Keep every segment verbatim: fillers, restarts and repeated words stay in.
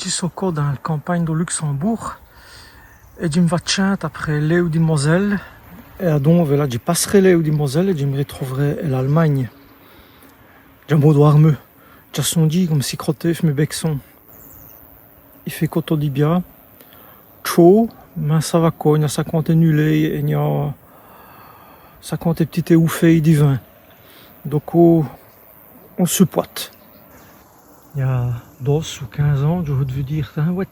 Dji so co dins l' campagne do Luxembourg, èt dji m' va tchinde après l'êwe di Mosèle. Èt adon, vola, dji passerè l'êwe di Mosèle èt dji m' ritrouverè è l'Alemagne. Dj'a mau dwârmu, dj'a sondjî come si crotéve mès bèssons. I faît co todi bia. Tchôd, mins ça va co, i gn-a cinquante nûléyes èt i gn-a cinquante p'titès ouféyes di vint. Donc, on, on supwate. I gn-a dwèt ou quinze ans, dj'âreû d'vu dîre, tins, wêt,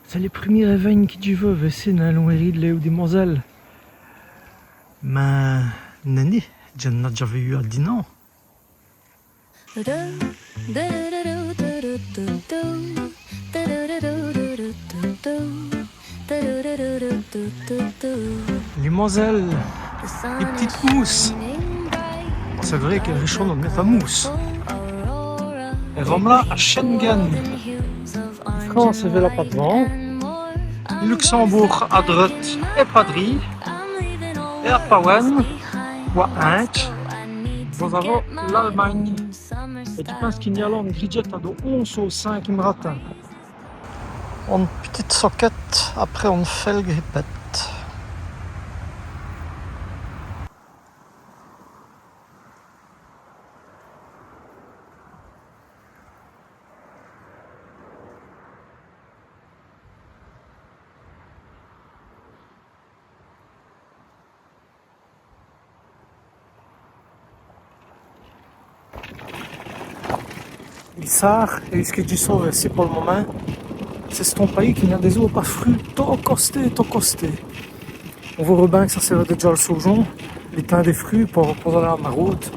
c'èst lès prumîrès vègnes qui dj' vèyeu, vêci, dins l'êwe di Mosèle. Mins, nèni, dji n'a dja vèyu a dî-n-ans. Li Mosèle, li p'tite mousse. C'èst vrê qu'èle richone one miyète a mousse. Èt vo-m'-la a Schengen. Li France, vola, pa d'vant. Luxembourg a drète èt pa drî. Èt a Pawène, ou a Hintche, vos-avoz l'Alemagne. Èt dji pinse qu'i gn-a la one gridjète a do onze au cinq, i m' ratin. One p'tite sokète après one fèle gripète. Li Sâre, èyu ç' qui dj' so vêci po l' momint, c'è-st-on payis qu'i gn-a dès-ôpes a frûts tot costés, tot costés. On vôreut bin qu' ça c'èst dèdja l' saujon, li timps dès frûts po, po-z-aler a maraude.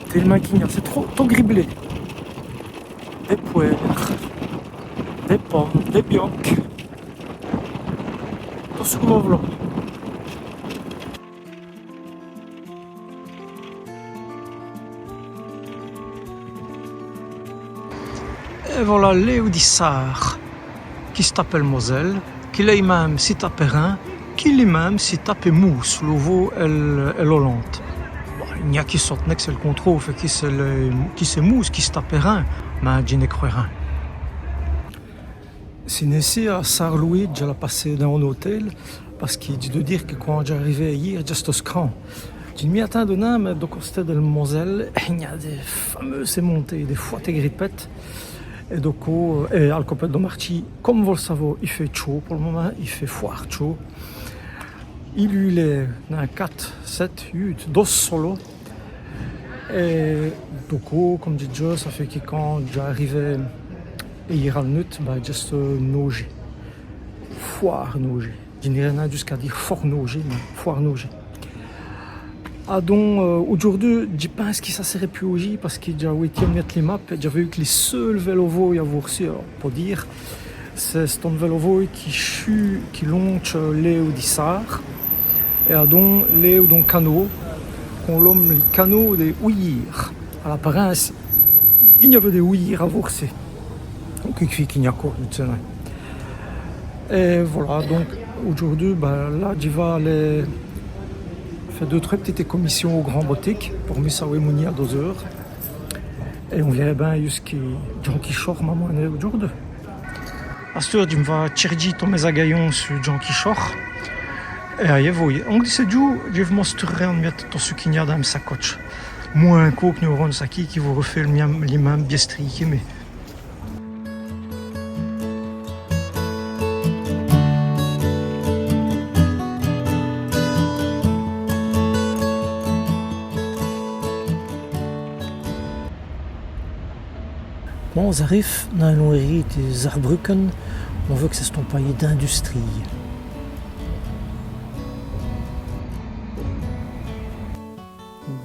Télemint qu'i gn-a, c'èst tot, tot griblé. Dès pwêres, dès pomes, dès bioques. Tot ç' qui vos v'loz. Èt vola l'êwe di Sâre, qui s' tape èl Mosèle, qui lèye min.me si tape è Rhin, qui li min.me si tape è Mousse, l'ovôye èt l', èt l'Olande. Bon, i gn-a qui sotnèt qu' c'èst l' contrôre, qui c'èst l', qui c'èst Mousse qui s' tape è Rhin, mins dji n' è crwè rin. Ci-n-ci, a Sarlouis, dj'a la passé dins on-ôtel, pace qui dj' deû dîre qui quand dj'a-st-arivé ayîr, dj'a stu scran. Dji n' m'î atindeûve nin, mins do costé dèl Mosèle, i gn-a dès fameûsès montéyes, dès fwètès gripètes. Èt do côp, èt al copète do martchî, come vos l' savoz, i faît tchôd po l' momint, i faît fwârt tchôd. I lût lès, nin, quate, sèt, yût, doze solos. Èt do côp, come dji d'jeû, ça faît qui quand dj'a-st-arivé ayîr al nût, bin, dj'a stu naujî. Fwârt naujî. Dji n'îreu nin djusqu'a dîre fwârt naujî, mins fwârt naujî. Adon, euh, audjoûrdu, dji pinse qui ça sèrè pus aujîy, pace qui dj'a wêtî one miyète li map, èt dj'a vèyu qui li seûl vèlovôye a vôrci, po dîre, c'è-st-one vèlovôye qui chût, qui londje, euh, l'êwe di Sâre, èt adon l'êwe d'on canau, qu'on lome li canau dès Houyîres. A l'aparence, i gn-aveut dès houyîres a vôrci. Qui fêt qu'i gn-a co, dji n' sé nin. Èt vola, donc, audjoûrdu, bin, la, dji va aler fé deûs, trwès p'titès comissions au Grand Botique po mi sawè mougnî a deûs eûres. Èt on vêra bin ùsqu'i Jean Quichor m'a mouné audjoûrdu. Asteûre, dji m' va tchèrdjî tos mès-agayons su Jean Quichor. Èt ayi, vos vèroz. Onk di cès djoûs, dji v' mostrerè one miyète tot ç' qu'i gn-a dins m' sacotche. Mwins co qu' gn-aurè one saquî qui vos r'fêt li min.me, li min.me bièstrîye qui mi. Bon, on-z-arive dins l' lon-èrîye di Saarbrücken, on veût qu' c'è-st-on payis d'industrîye.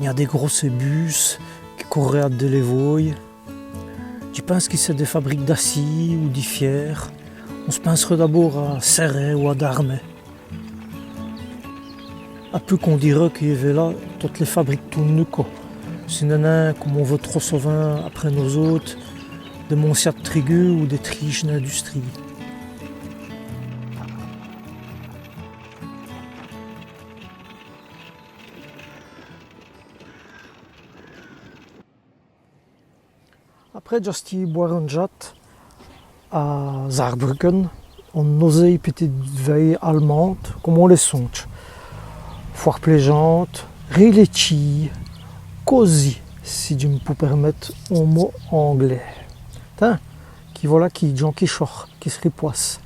I gn-a dès grossès bûsses qui coûrèt dès lèvôyes. Dji pinse qui c'èst dès fabriques d'acî ou di fiêr. On s' pinsereût d'abôrd a Céret ou a Darmstadt. A pus qu'on dîreût qu'i-n-aveût la totes lès fabriques toûrnent co. Ci n'èst nin, come on veût trop sovint après nos-ôtes, dès moncias d' trigu ou dès trîches d'industrîye. Après, dj'a stî bwâre on djate à Saarbrücken, one nozéye pitite vèye alemande, come on lès sondje. Fwârt plêjante, rèlètchîye, cosy, si dji m' pou pèrmète on mot anglès. Tins, qui vola qui Jean Quichor qui s' ripwase.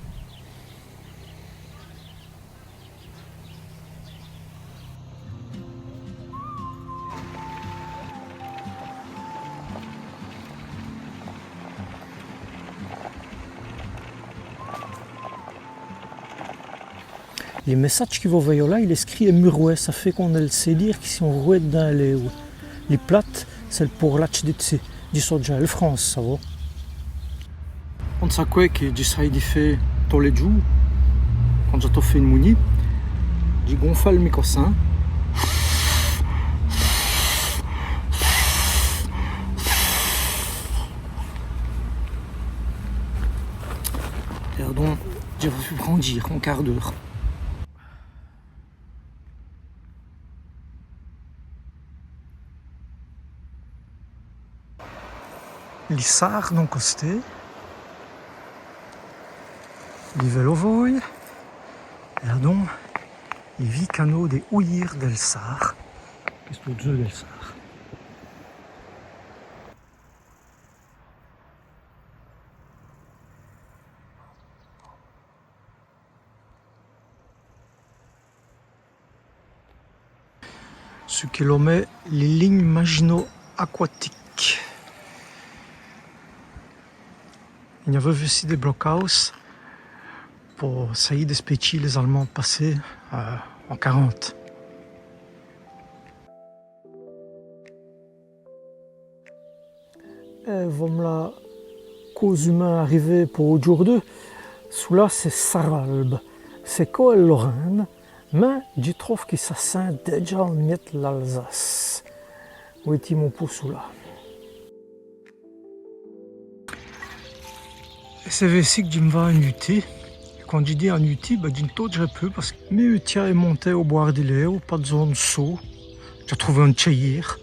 Lès mèssadjes qui vos vèyoz la, il èst scrît è murwès, ça fêt qu'on èl sét dîre qui si on rwête dins l'êwe. Li plate, c'èst l' pôrlatche di d'ci, dji so dja èl France, savoz. On sét qwè qui dj'èsaye di fé tos lès djoûs, quand dj'a tot fét d' mougnî, dji gonfle mi cossin. Èt adon, dji va fé brandir on quârt d'eûre. Li Sâre d'on costé, li vèlovôye, èt adon li vî canau dès Houyîres dèl Sâre, qui èst au-d'zeû dèl Sâre. Ç' qu'on lome lès lignes Maginot Aquatique. I gn-aveut vêci dès blockhaus po sayî d'èspétchî lès-Almands d' passer, euh, en quarante. Èt vo-m'-la causu-mint arivé po audjoûrdu. Çoula, c'èst Sarralbe. C'èst co èl Lorraine, mins dji trove qui ça sint dèdja on miète l'Alsace. Wêtîz-m' on pô çoula. Èt c'èst vêci qui dji m' va è nûti. Èt quand dji di è nûti, bin, dji n' todi pus pace qui mi, dj'a monté au bwârd di l'êwe, pa d'zone sôre. Dj'a trouvé one tchèyîre.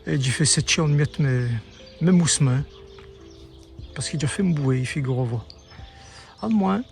Èt dj'a fêt sètchî on miète mès, mès moûssemints. Pace qui dj'a fêt m' bouwêye, figuroz-vous. À d'mwin.